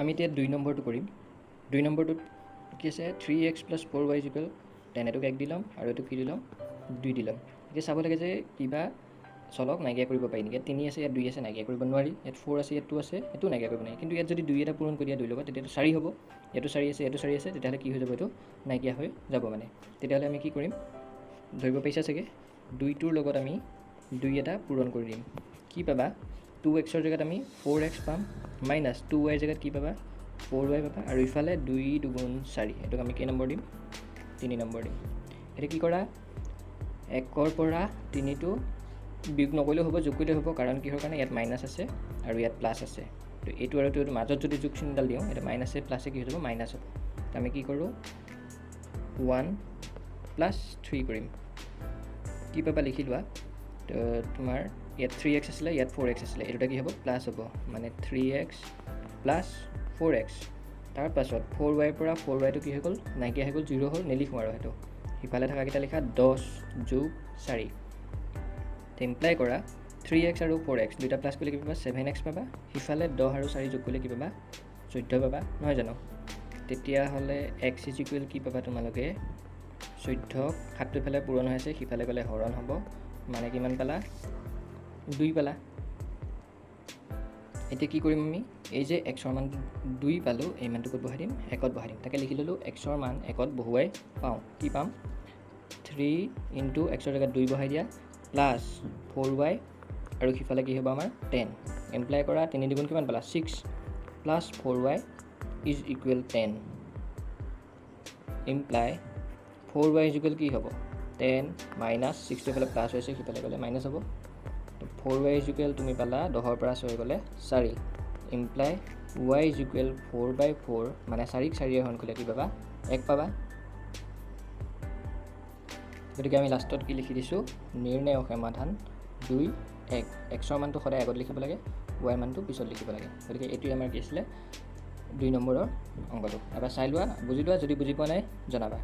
আমি এতিয়া 2 নম্বৰটো কৰিম। 2 নম্বৰটোত কি আছে, three x plus four y is equal 10, এইটোক 1 দি ল'ম আৰু এইটো কি দি ল'ম, 2 দি ল'ম। এতিয়া চাব লাগে যে কিবা চলক নাইকিয়া কৰিব পাৰি নেকি। ইয়াত 3 আছে, ইয়াত 2 আছে, নাইকিয়া কৰিব নোৱাৰি। ইয়াত 4 আছে, ইয়াত 2 আছে, সেইটো নাইকিয়া কৰিব নোৱাৰি। কিন্তু ইয়াত যদি 2 এটা পূৰণ কৰি দিয়া 2 লগত, তেতিয়াতো 4 হ'ব। ইয়াতো 4 আছে, ইয়াতো 4 আছে, তেতিয়াহ'লে কি হৈ যাব, এইটো নাইকিয়া হৈ যাব মানে। তেতিয়াহ'লে আমি কি কৰিম, ধৰিব পাৰিছা চাগে, 2টোৰ লগত আমি 2 এটা পূৰণ কৰি দিম। কি পাবা, টু এক্সৰ জেগাত আমি ফ'ৰ এক্স পাম, মাইনাছ টু ৱাইৰ জেগাত কি পাবা, ফ'ৰ ৱাই পাবা, আৰু ইফালে 2 দুগুণ 4, এইটোক আমি কেই নম্বৰ দিম, 3 নম্বৰ দিম। এতিয়া কি কৰা, 1ৰ পৰা 3টো বিয়োগ নকৰিলেও হ'ব, যোগ কৰিলেও হ'ব, কাৰণ কিহৰ কাৰণে, ইয়াত মাইনাছ আছে আৰু ইয়াত প্লাছ আছে। তো এইটো আৰু এইটো মাজত যদি যোগ চিনডাল দিওঁ, এতিয়া মাইনাছে প্লাছে কি হৈ যাব, মাইনাছ হ'ব। তো আমি কি কৰোঁ, ওৱান প্লাছ থ্ৰী কৰিম। কি পাবা লিখি লোৱা। তো তোমাৰ ইয়াত থ্ৰী এক্স আছিলে, ইয়াত ফ'ৰ এক্স আছিলে, এই দুটা কি হ'ব, প্লাছ হ'ব, মানে three x plus four x. তাৰপাছত ফ'ৰ ৱাইৰ পৰা ফ'ৰ ৱাইটো কি হৈ গ'ল, নাইকিয়া হৈ গ'ল, জিৰ' হ'ল, নিলিখোঁ আৰু সেইটো। সিফালে থকাকেইটা লিখা 10 যোগ 4। ইমপ্লাই কৰা থ্ৰী এক্স আৰু ফ'ৰ এক্স দুটা প্লাছ কৰিলে কি পাবা, ছেভেন এক্স পাবা। সিফালে 10 আৰু 4 যোগ কৰিলে কি পাবা, 14 পাবা, নহয় জানো? তেতিয়াহ'লে এক্স is equal কি পাবা তোমালোকে, 14 সাতটো ইফালে পূৰণ হৈ আছে, সিফালে গ'লে হৰণ হ'ব, মানে কিমান পালা, 2 পালা। এতিয়া কি কৰিম আমি, এই যে এক্সৰ মানটো 2 পালোঁ, এই মানটো ক'ত বহাই দিম, 1ত বহাই দিম। তাকে লিখি ল'লোঁ, এক্সৰ মান 1ত বহুৱাই পাওঁ, কি পাম, থ্ৰী ইনটু এক্সৰ জেগাত 2 বহাই দিয়া, প্লাছ ফ'ৰ ৱাই, আৰু সিফালে কি হ'ব আমাৰ 10। এমপ্লাই কৰা 3 দুগুণ কিমান পালা, 6 plus four y is equal 10। Imply four y is equal কি হ'ব, 10 মাইনাছ ছিক্সটো ইফালে প্লাছ হৈছে, সিফালে গ'লে মাইনাছ হ'ব। তো ফ'ৰ ৱাই is equal তুমি পালা 10ৰ পৰা 6 গ'লে 4। Imply y is equal four by four, মানে 4ক 4ৰে হৰণ কৰিলে কি পাবা, 1 পাবা। গতিকে আমি লাষ্টত কি লিখি দিছোঁ, নিৰ্ণয় সমাধান 2 1। এক্সৰ মানটো সদায় আগত লিখিব লাগে, ৱাইৰ মানটো পিছত লিখিব লাগে। গতিকে এইটোৱে আমাৰ কি আছিলে 2 নম্বৰৰ অংকটো। এবাৰ চাই লোৱা, বুজি লোৱা, যদি বুজি পোৱা নাই জনাবা।